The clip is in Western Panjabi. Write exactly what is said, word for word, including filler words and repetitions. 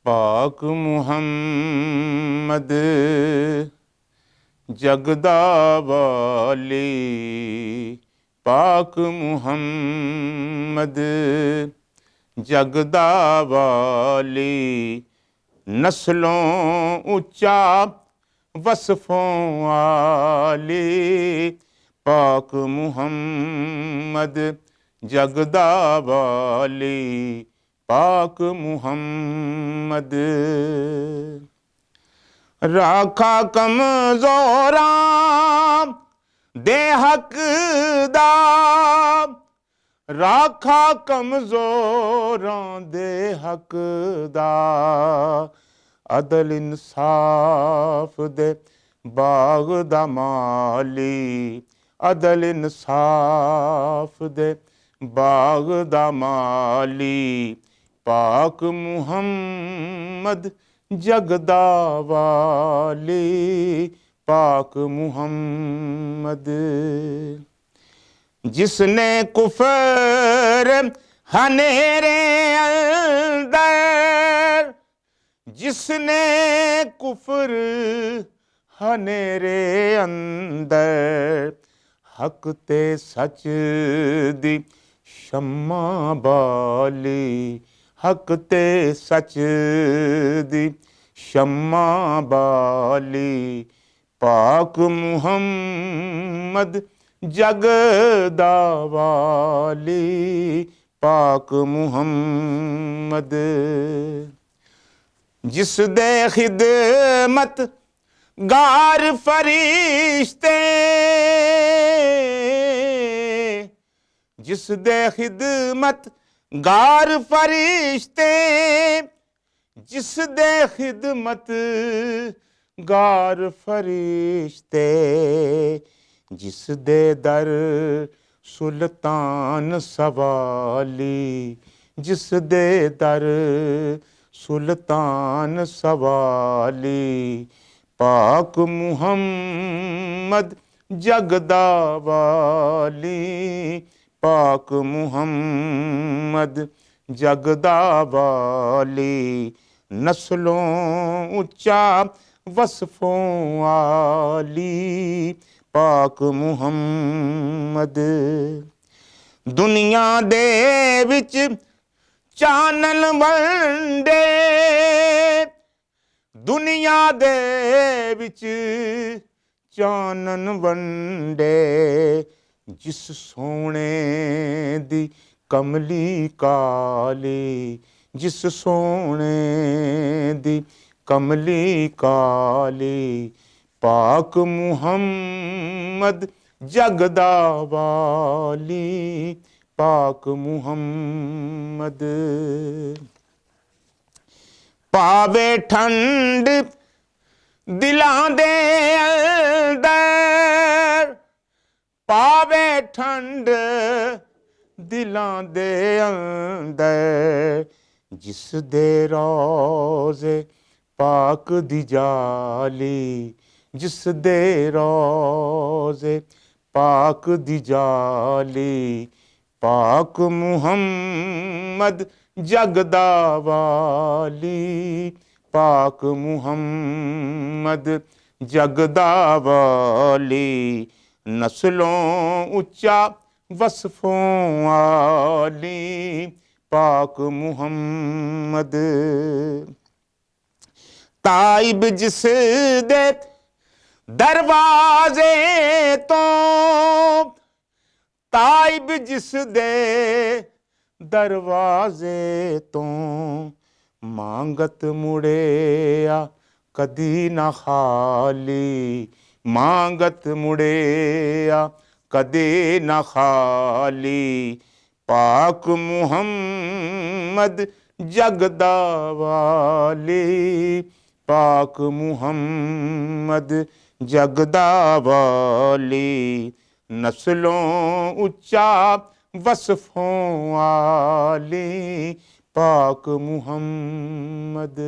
پاک محمد جگدا والی، پاک محمد جگدا والی، نسلوں اچا وصفوں والی، پاک محمد جگدا والی، پاک محمد۔ راکھا کمزوراں دے حق دا، راکھا کمزوراں دے حق دا، عدل انصاف دے باغ دا مالی، عدل انصاف دے باغ دا مالی، پاک محمد جگدا والی، پاک محمد۔ جس نے کفر ہنیرے اندر، جس نے کفر ہنیرے اندر حق تے سچ دی شمع بالی، حق تے سچ دی شمع بالی، پاک محمد جگ دا والی، پاک محمد۔ جس دے خدمت گار فرشتے، جس دے خدمت گار فرشتے، جس دے خدمت گار فرشتے، جس دے در سلطان سوالی، جس دے در سلطان سوالی، پاک محمد جگدا والی، پاک محمد جگدا والی، نسلوں اچا وصفوں والی، پاک محمد۔ دنیا دے وچ چانن ونڈے، دنیا دے وچ چانن ونڈے، جس سونے دی کملی کالی، جس سونے دی کملی کالی، پاک محمد جگدا والی، پاک محمد۔ پاوے ٹھنڈ دلاں دے اندر، پاوے ٹھنڈ دلاں دے اندر، جس دے روزے پاک دی جالی، جس دے روزے پاک دی جالی، پاک محمد جگدا والی، پاک محمد جگدا والی، نسلوں اچا وصفوں والی، پاک محمد۔ تائب جس دے دروازے تو، تائب جس دے دروازے تو، مانگت مڑیا کدی نہ خالی، مانگت مڑیا کدی نہ خالی، پاک محمد جگدا والی، پاک محمد جگدا والی، نسلوں اچا وصفوں والی، پاک محمد۔